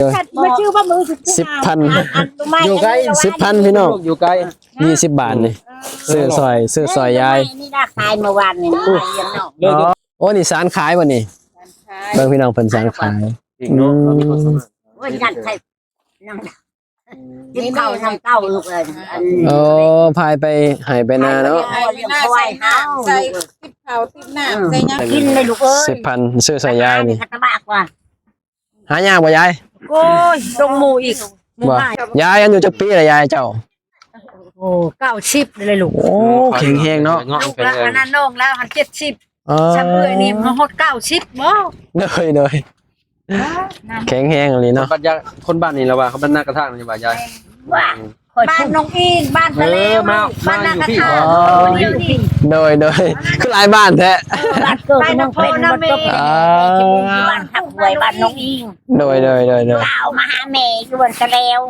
ມາຊື້ບໍ່ມື້ສິບພັນ ຢູ່ໄກ ສິບພັນພີ່ນ້ອງ ຢູ່ໄກ ຊາວບາດນີ້ ຊື້ຊ່ອຍ ຊື້ຊ່ອຍຍາຍ ນີ້ລະຂາຍເມື່ອວານນີ້ ມາລ້ຽງນ້ອງ ອໍ ໂອ້ ນີ້ສານຂາຍບໍ່ນີ້ ເບິ່ງພີ່ນ້ອງ ເພິ່ນສານຂາຍ ອີກເນາະ ອືມ ໂອ້ຍ ຍັດໃສ່ ນ້ຳ ອືມ ກິນເຂົ້ານຳເຕົ້າລູກເອີຍ ອັນ ໂອ້ ພາຍໄປໄຮ່ໄປນາເນາະ ໄຮ່ໄປນາ ໃສ່ນ້ຳ ໃສ່ຕິບເຂົ້າຕິບນ້ຳ ໃສ່ຫຍັງ ກິນເລີຍລູກເອີຍ ສິບພັນ ຊື້ໃສ່ຍາຍນີ້ ຫາຍາກບໍ່ຍາຍ? ໂອ້ຍ ລົງໝູ່ອີກ ໝູ່ ວ່າ ຍາຍອາຍຸຈັກປີລະຍາຍເຈົ້າ? ໂອ້ ເກົ້າສິບເລີຍລູກ ໂອ້ ແຂງແຮງເນາະ ລູກລະ ອັນນັ້ນນ້ອງລາວຫັ້ນເຈັດສິບ ເອີ ຊຳເອື້ອຍນີ້ມາຮອດເກົ້າສິບບໍ່? ໂດຍ ໂດຍ ແຂງແຮງອີ່ຫຼີເນາະ ຄົນບ້ານນີ້ລະວ່າ ເຂົາບ້ານນາກະທາງນີ້ວ່າຍາຍ ວ່າ ບ້ານໜອງອີງ ບ້ານຕະແລວ ເອີ ມາ ບ້ານນາກະທາງ ອໍ ໂດຍ ໂດຍ ຄືຫຼາຍບ້ານແທ້ ເອີ ບ້ານເກີດ ບ້ານນະຄອນນະແມ່ ອ່າ ບ້ານທັບຫ້ວຍ ບ້ານໜອງອີງ ໂດຍ ໂດຍ ໂດຍ ລາວມາຫາແມ່ຢູ່ບ້ານຕະແລວ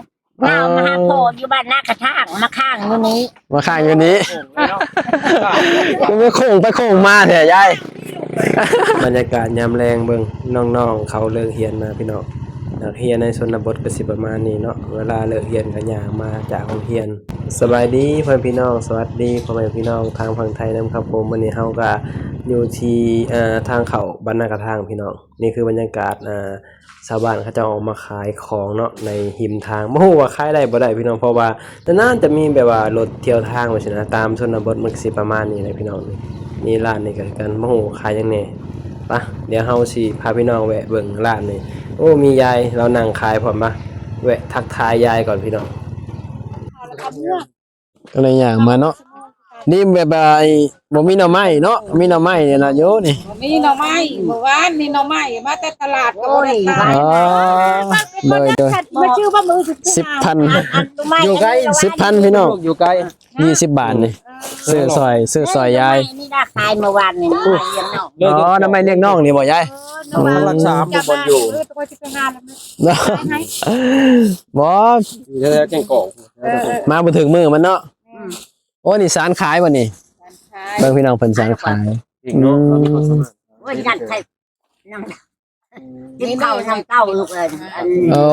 ລາວມາຫາພໍ່ຢູ່ບ້ານນາກະທາງ ມາຄ້າງຢູ່ນີ້ ມາຄ້າງຢູ່ນີ້ ຄືມາໂຄ້ງໄປໂຄ້ງມາແທ້ຍາຍ ບັນຍາກາດຍາມແລງ ເບິ່ງນ້ອງໆເຂົາເລີກຮຽນມາພີ່ນ້ອງ ນັກຮຽນໃນຊົນນະບົດກໍຊິປະມານນີ້ເນາະ ເວລາເລີກຮຽນກໍຍ່າງມາຈາກໂຮງຮຽນ. ສະບາຍດີພໍ່ແມ່ພີ່ນ້ອງ ສະຫວັດດີພໍ່ແມ່ພີ່ນ້ອງທາງຝັ່ງໄທນຳຄັບຜົມ ມື້ນີ້ເຮົາກໍຢູ່ທີ່ ເອີ ທາງເຂົ້າບ້ານນາກະທາງພີ່ນ້ອງ ນີ້ຄືບັນຍາກາດ ເອີ ຊາວບ້ານເຂົາເຈົ້າອອກມາຂາຍຂອງເນາະ ໃນຮິມທາງ ບໍ່ຮູ້ວ່າຂາຍໄດ້ບໍ່ໄດ້ພີ່ນ້ອງ ເພາະວ່ານານໆຈະມີແບບວ່າລົດທ່ຽວທາງໄປຊີ້ນະ ຕາມຊົນນະບົດມັນກໍຊິປະມານນີ້ແຫຼະພີ່ນ້ອງ ນີ້ ນີ້ຮ້ານນີ້ກໍຄືກັນ ບໍ່ຮູ້ຂາຍຫຍັງແດ່ ປະ ດຽວເຮົາຊິພາພີ່ນ້ອງແວະເບິ່ງຮ້ານນີ້ ໂອ້ ມີຍາຍລາວນັ່ງຂາຍພ້ອມ ມາແວະທັກທາຍຍາຍກ່ອນພີ່ນ້ອງ. ກໍເລີຍຍ່າງມາເນາະ ນີ້ແບບວ່າບໍ່ມີໜໍ່ໄມ້ເນາະ ມີໜໍ່ໄມ້ນີ້ນະຢູ່ນີ້ ບໍ່ມີໜໍ່ໄມ້ ມື້ວານນີ້ໜໍ່ໄມ້ມາແຕ່ຕະຫຼາດກໍບໍ່ໄດ້ຂາຍ ອໍ ໂດຍ ໂດຍ ມາຊື້ບໍ່ມື້ສິບພັນ ຢູ່ໄກ ສິບພັນພີ່ນ້ອງ ຢູ່ໄກ ຊາວບາດນີ້ ຊື້ຊ່ອຍ ຊື້ຊ່ອຍຍາຍ ນີ້ລະຂາຍເມື່ອວານນີ້ ມາລ້ຽງນ້ອງ ອໍ ໜໍ່ໄມ້ລ້ຽງນ້ອງນີ້ບໍ່ຍາຍ? ເອີ ອືມ ລະສາມ ບໍ່ ຢູ່ແຖວແກ້ງກອກ ມາບໍ່ຖືກມື້ມັນເນາະ ອືມ ໂອ້ ນີ້ສານຂາຍບໍ່ນີ້? ສານຂາຍ ເບິ່ງພີ່ນ້ອງເພິ່ນສານຂາຍ ອີກເນາະ ອືມ ໂອ້ຍ ຍັດໃສ່ ນ້ຳ ອືມ ກິນເຂົ້ານຳເຕົ້າລູກເອີຍ ອັນ ອໍ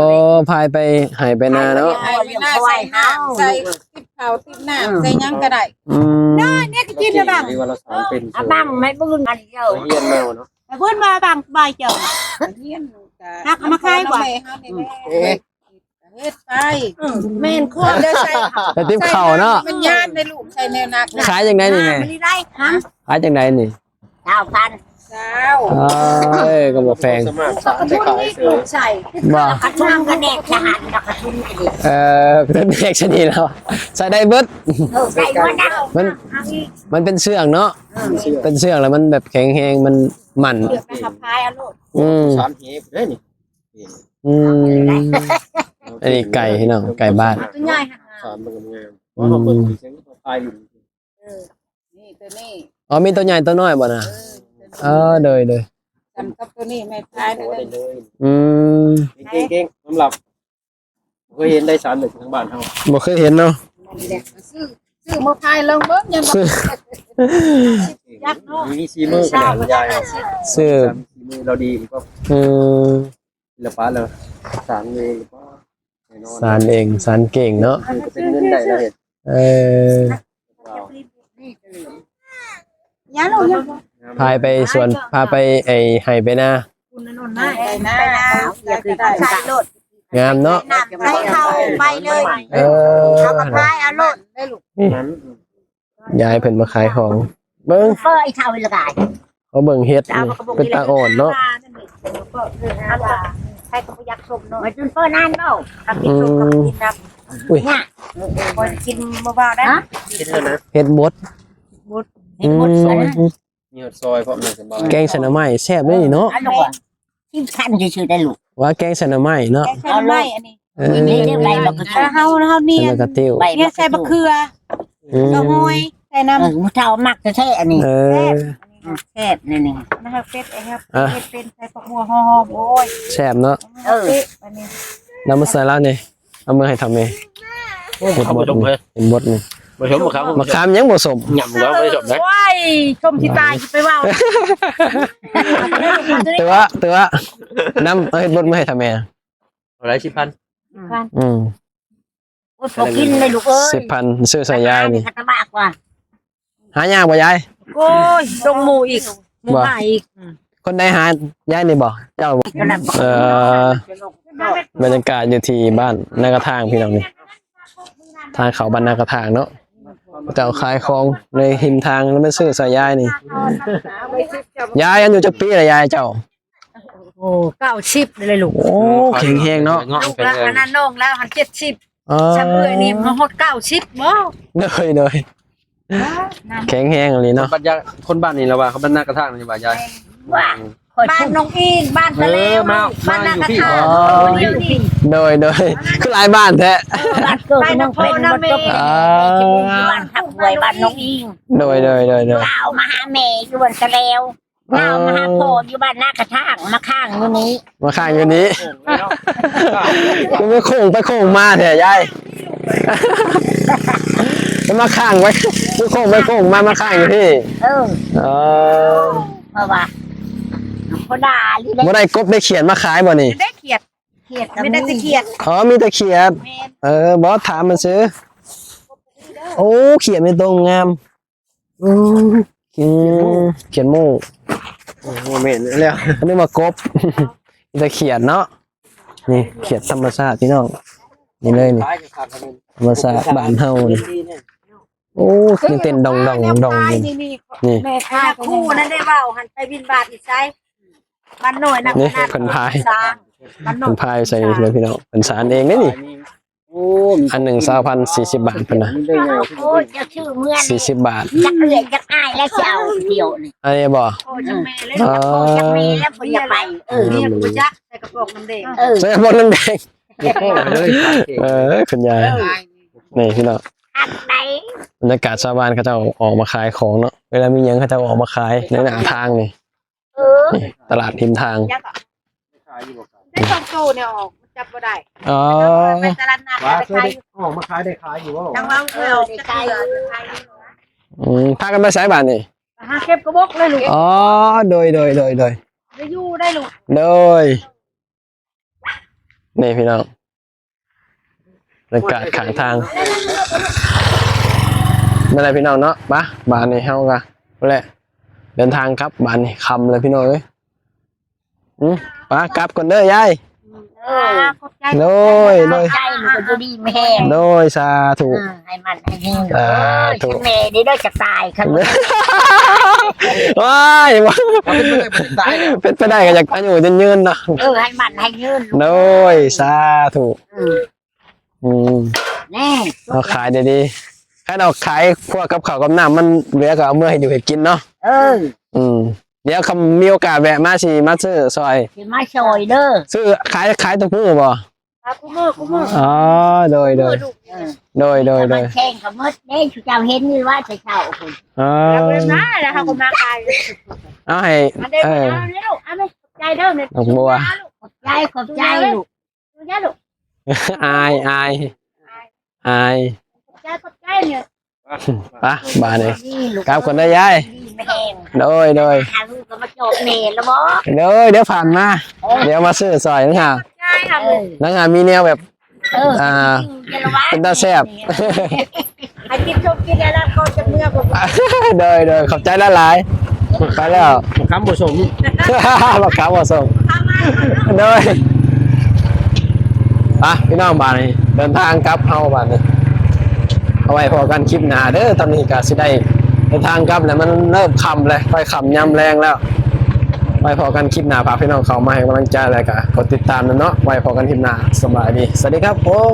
ພາຍໄປໄຮ່ໄປນາເນາະ ໄຮ່ໄປນາ ໃສ່ນ້ຳ ໃສ່ຕິບເຂົ້າຕິບນ້ຳ ອືມ ໃສ່ຫຍັງກໍໄດ້ ອືມ ນ້ອຍນີ້ກໍກິນແລ້ວບັງ ອາບັງໃຫ້ບຶງອັນດຽວ ຮຽນມາເນາະ ໃຫ້ເພິ່ນມາບັງບາຍເຈົ້າ ຮຽນກໍ ຮັກເອົາມາຂາຍບໍ່? ເຮັດໄປ ອືມ ແມ່ນຄວາມ ໄປຕິບເຂົ້າເນາະ ມັນຍານໃນລູກໃສ່ແນວໜັກ ຂາຍຈັ່ງໃດນີ້ແມ່? ຂາຍຈັ່ງໃດນີ້? ຊາວພັນ ຊາວ ເອີ ກໍບໍ່ແພງ ສາມາດສານໄດ້ຂາຍເສີຍ ໃສ່ ບໍ່ ກະທຸງກະແດກສະຫັນ ກະທຸງກະແດກ ເອີ ກະທຸງກະແດກຊະນີ້ແລ້ວ ໃສ່ໄດ້ເບິດ ເອີ ໃສ່ເບິດນະ ມັນ ມັນເປັນເຊື່ອງເນາະ ເອີ ເປັນເຊື່ອງແລ້ວມັນແບບແຂງແຮງ ມັນໝັ້ນ ເອົາໄປຫາພາຍເອົາໂລດ ອືມ ສານເຫບເດ້ນີ້ ອືມ ອັນນີ້ໄກ່ພີ່ນ້ອງ ໄກ່ບ້ານ ຕົວໃຫຍ່ ສານມັນກໍງາມ ອືມ ເຮົາເບິ່ງເປັນພາຍຢູ່ ເອີ ນີ້ຕົວນີ້ ອໍ ມີຕົວໃຫຍ່ຕົວນ້ອຍບໍ່ນະ? ເອີ ເອີ ໂດຍ ໂດຍ ສ່ຳກັບຕົວນີ້ແມ່ນພາຍເລີຍ ອືມ ເກັ່ງໆ ສຳລັບ ບໍ່ເຄີຍເຫັນໄດ້ສານແບບທາງບ້ານເຮົາ ບໍ່ເຄີຍເຫັນເນາະ ຊື້ ຊື້ມາພາຍລອງເບິ່ງ ຍັງບໍ່ ຍັກເນາະ ມີສີມືຂະໜາດໃຫຍ່ ຊື້ ສີມືລາວດີກໍ ອືມ ສິລະປະລາວ ສານເອງ ສານເອງ ສານເກັ່ງເນາະ ເປັນເງິນໄດ້ລາວເຮັດ ເອີ ພາຍໄປສວນ ພາໄປໄອ້ໄຮ່ໄປນາ ງາມເນາະ ໄປເຂົ້າໄປເລີຍ ເອີ ເອົາມາພາຍເອົາໂລດ ຍາຍເພິ່ນມາຂາຍຂອງ ເບິ່ງ ເຟີ້ອີເຖົ້າລະກາຍ ເຮົາເບິ່ງເຫັດນີ້ເປັນຕາອ່ອນເນາະ ໃຜກໍບໍ່ຢາກຊົມເນາະ ມາຈົນເປີນນັ້ນເນາະ ກັບກິນຊົມກັບກິນນຳ ອຸ້ຍ ເອີ ເອີ ບໍ່ໄດ້ກິນບໍ່ວ່າໄດ້ ເຫັດບົດ ບົດ ເຫັດບົດ ອືມ ມີຮອດຊອຍພ້ອມ ສະບາຍ ແກງໃສ່ໜໍ່ໄມ້ແຊບເດ້ນີ້ເນາະ ອັນນີ້ ຊິມຄັນຊື່ໆໄດ້ລູກ ວ່າແກງໃສ່ໜໍ່ໄມ້ເນາະ ແກງໃສ່ໜໍ່ໄມ້ອັນນີ້ ເອີ ເຮັດແນວໃດບັກກະຕິວ ເຮົາ ເຮົານຽນ ແລ້ວກໍຕິວ ນຽນໃສ່ບັກເຂືອ ອືມ ກະຫອຍ ໃສ່ນ້ຳ ເອີ ຜູ້ເຖົ້າມັກແທ້ໆອັນນີ້ ເອີ ແຊບ ອືມ ແຊບແນວນີ້ ນະ ເຮັດເປັນ ເຮັດເປັນ ໃສ່ຜັກບົວຫອມ ໂອ້ຍ ແຊບເນາະ ເອີ ອັນນີ້ ນຳມາໃສ່ລາວນີ້ ເອົາມືໃຫ້ເຖົ້າແມ່ ໂອ້ຍ ເຫັນບົດນີ້ ເຫັນບົດນີ້ ບໍ່ສົມ ໝາກຂາມ ໝາກຂາມຍັງບໍ່ສົມ ຫຍ້ຳແລ້ວບໍ່ໄດ້ສົມເດ້ ໂອ້ຍ ສົມຊິຕາຍ ຊິໄປເວົ້າ ແຕ່ວ່າ ແຕ່ວ່າ ນຳ ເອົາເຫັດບົດມາໃຫ້ເຖົ້າແມ່ ເທົ່າໃດ ສິບພັນ? ສິບພັນ. ອືມ ໂອ້ຍ ພໍກິນເລີຍລູກເອີຍ ສິບພັນ ຊື້ໃຫ້ຍາຍນີ້ ຄັດຕະບາກວ່າ ຫາຍາກບໍ່ຍາຍ? ໂອ້ຍ ສົ່ງໝູ່ອີກ ໝູ່ ບໍ່ ມາອີກ. ອືມ ຄົນໃດຫາຍາຍນີ້ບໍ່? ເຈົ້າບໍ່? ເອີ ບັນຍາກາດຢູ່ທີ່ບ້ານນາກະຖາງ ພີ່ນ້ອງນີ້ ທາງເຂົ້າບ້ານນາກະຖາງເນາະ ເຂົາເຈົ້າຂາຍຂອງໃນຮິມທາງ ແລ້ວມາຊື້ໃຫ້ຍາຍນີ້. ຍາຍອາຍຸຈັກປີລະຍາຍເຈົ້າ? ໂອ້ ເກົ້າສິບເລີຍລູກ. ໂອ້ ແຂງແຮງເນາະ ລູກລະອັນນັ້ນ ນ້ອງລາວຫັ້ນເຈັດສິບ. ອໍ ຊ່ຳເອື້ອຍນີ້ມາຮອດເກົ້າສິບບໍ່? ໂດຍ ໂດຍ ແຂງແຮງອີ່ຫຼີເນາະ. ບັດຍາ ຄົນບ້ານນີ້ລະວ່າ ເຂົາບ້ານນາກະຖາງນີ້ວ່າຍາຍ ວ່າ ອືມ ບ້ານນ້ອງອີງ ບ້ານຕະແລວ ເອີ ມາ ບ້ານນາກະຖາງ. ອໍ ໂດຍ ໂດຍ ຄືຫຼາຍບ້ານແທ້. ເອີ ບ້ານເກີດ ບ້ານນ້ອງເພັນ ນະເມ ອໍ ບ້ານທັບຫ້ວຍ ບ້ານນ້ອງອີງ. ໂດຍ ໂດຍ ໂດຍ ໂດຍ ລາວມາຫາແມ່ຢູ່ບ້ານຕະແລວ. ລາວມາຫາພໍ່ຢູ່ບ້ານນາກະຖາງ ມາຄ້າງຢູ່ນີ້ ມາຄ້າງຢູ່ນີ້. ຄືມາໂຄ້ງໄປໂຄ້ງມາແທ້ຍາຍ ມາຄ້າງໄວ້ ຄືໂຄ້ງໄປໂຄ້ງມາ ມາຄ້າງຢູ່ພີ້. ເອີ ອໍ ເພາະວ່າ ບໍ່ໄດ້ກົບໄດ້ຂຽດມາຂາຍບໍ່ນີ້? ໄດ້ຂຽດ ຂຽດ ມີແຕ່ຂຽດ. ອໍ ມີແຕ່ຂຽດ. ແມ່ນ. ເອີ ບໍ່ ຖາມມັນຊື່. ໂອ້ ຂຽດມີໂຕງາມ. ອືມ ຂຽດໝູ. ໂອ້ ແມ່ນແລ້ວ ອັນນີ້ວ່າກົບ ມີແຕ່ຂຽດເນາະ. ນີ້ຂຽດທຳມະຊາດພີ່ນ້ອງ ນີ້ເລີຍນີ້ ທຳມະຊາດບ້ານເຮົານີ້. ໂອ້ ຍັງເຕັ້ນດອງໆໆຢູ່ນີ້. ນີ້ ແມ່ຄ້າຄູ່ນັ້ນໄດ້ເວົ້າຫັ້ນ ໄປບິນບາດຢູ່ໃສ? ບ້ານນ້ອຍນະ ນີ້ເພິ່ນພາຍ ເພິ່ນພາຍໃສ່ເດີພີ່ນ້ອງ ເພິ່ນສານເອງເດ້ນີ້. ໂອ້ ອັນໜຶ່ງຊາວພັນ ສີ່ສິບບາດພຸ້ນນະ. ໂອ້ຍ ຈະຊື້ເມືອ ສີ່ສິບບາດ ຈັກເອື້ອຍຈັກອ້າຍແລ້ວຊິເອົາດຽວນີ້. ອັນນີ້ບໍ່? ໂອ້ຍ ຈັກແມ່ແລ້ວ ຈັກແມ່ແລ້ວບໍ່ຢາກໄປ. ເອີ ນີ້ບໍ່ຈັກ ໃສ່ກະປອກນ້ຳແດງ ເອີ ໃສ່ກະປອກນ້ຳແດງ. ເອີ ຄຸນຍາຍ ນີ້ພີ່ນ້ອງ ຄັກໃດ໋. ບັນຍາກາດຊາວບ້ານເຂົາເຈົ້າອອກມາຂາຍຂອງເນາະ ເວລາມີຫຍັງເຂົາເຈົ້າອອກມາຂາຍໃນໜ້າທາງນີ້. ເອີ ນີ້ຕະຫຼາດຮິມທາງ. ໄດ້ສອງໂຕນີ້ອອກ ມັນຈັບບໍ່ໄດ້. ອໍ ໄປຕະຫຼາດນັດ ວ່າ ໄດ້ຂາຍຢູ່ ເຄີຍໄດ້ອອກມາຂາຍ ໄດ້ຂາຍຢູ່ບໍ່? ຈັ່ງວ່າເອີ ໄດ້ຂາຍຢູ່. ອືມ ພາກັນໄປໃສບາດນີ້? ຫາເກັບກະບົກເລີຍລູກ. ອໍ ໂດຍໆໆໆ ໄດ້ຢູ່ໄດ້ລູກ. ໂດຍ ນີ້ພີ່ນ້ອງ ບັນຍາກາດຂ້າງທາງ. ນັ້ນແຫຼະພີ່ນ້ອງເນາະ ມາ ບາດນີ້ເຮົາກະ ພຸ້ນແຫຼະ ເດີນທາງກັບ ບາດນີ້ຄ່ຳແລ້ວພີ່ນ້ອງເອີຍ. ອືມ ໄປກັບກ່ອນເດີຍາຍ. ເອີ ຂອບໃຈ ໂດຍ ໂດຍ ຂອບໃຈ ຢູ່ດີມີແຮງ ໂດຍ ສາທຸ. ເອີ ໃຫ້ໝັ້ນໃຫ້ຍືນ ສາທຸ. ເອີ ແມ່ນີ້ເດີຈະຕາຍຄັນ ວ້າຍ ເປັນໄປໄດ້ກະຢາກອາຍຸຍືນໆເນາະ. ເອີ ໃຫ້ໝັ້ນໃຫ້ຍືນ ໂດຍ ສາທຸ. ອືມ ອືມ ແນ່ ເຮົາຂາຍໄດ້ດີ ຄັນເອົາຂາຍພວກກັບເຂົ້າກັບນ້ຳ ມັນເຫຼືອກະເອົາເມືອເຮັດຢູ່ເຮັດກິນເນາະ. ເອີ ອືມ ດຽວຄັນມີໂອກາດແວະມາ ຊິມາຊື້ຊ່ອຍ ຊິມາຊ່ອຍເດີ. ຊື້ຂາຍ ຂາຍທຸກມື້ບໍ່? ຂາຍຄູ່ມື້ ຄູ່ມື້. ອໍ ໂດຍ ໂດຍ ເອີ ໂດຍ ໂດຍ ໂດຍ ແຂ່ງກັນໝົດເດ້ ຊຸເຈົ້າເຫັນຢູ່ວ່າແຕ່ເຊົ້າພຸ້ນ. ອໍ ແລ້ວບໍ່ໄດ້ມາ ແລ້ວເຮົາກະມາຂາຍ. ເອົາໃຫ້ ເອີ ເອົາແມ່ ຂອບໃຈເດີແມ່ ດອກບົວ ຂອບໃຈ ຂອບໃຈລູກ. ອາຍ ອາຍ ອາຍ ຂອບໃຈ ຂອບໃຈ. ໄປ ບາດນີ້ ກັບກ່ອນເດີຍາຍ. ໂດຍ ໂດຍ ຫາລູກກະມາຈອບແມ່ລະບໍ່? ໂດຍ ດຽວຜ່ານມາ ເອີ ດຽວມາຊື້ຊ່ອຍນາງຫາ ເອີ ນາງຫາມີແນວແບບ ເອີ ອ່າ ເປັນຕາແຊບ. ໃຫ້ກິນຊົມກິນແລ້ວກໍຈະເມືອບໍ່? ໂດຍ ໂດຍ ຂອບໃຈຫຼາຍໆ. ໄປແລ້ວ ບັກຄຳບໍ່ສົມ ບັກຄຳບໍ່ສົມ. ໂດຍ ອ່ະ ພີ່ນ້ອງ ບາດນີ້ເດີນທາງກັບເຮົາບາດນີ້ ເອົາໄວ້ພໍ້ກັນຄລິບໜ້າເດີ. ຕອນນີ້ກະຊິໄດ້ເດີນທາງກັບແລ້ວ ມັນເລີ່ມຄ່ຳແລ້ວ ໃກ້ຄ່ຳຍາມແລງແລ້ວ. ໄວ້ພໍ້ກັນຄລິບໜ້າ ຝາກພີ່ນ້ອງເຂົ້າມາໃຫ້ກຳລັງໃຈ ແລ້ວກະກົດຕິດຕາມນຳເນາະ. ໄວ້ພໍ້ກັນຄລິບໜ້າ ສະບາຍດີ ສະຫວັດດີຄັບຜົມ.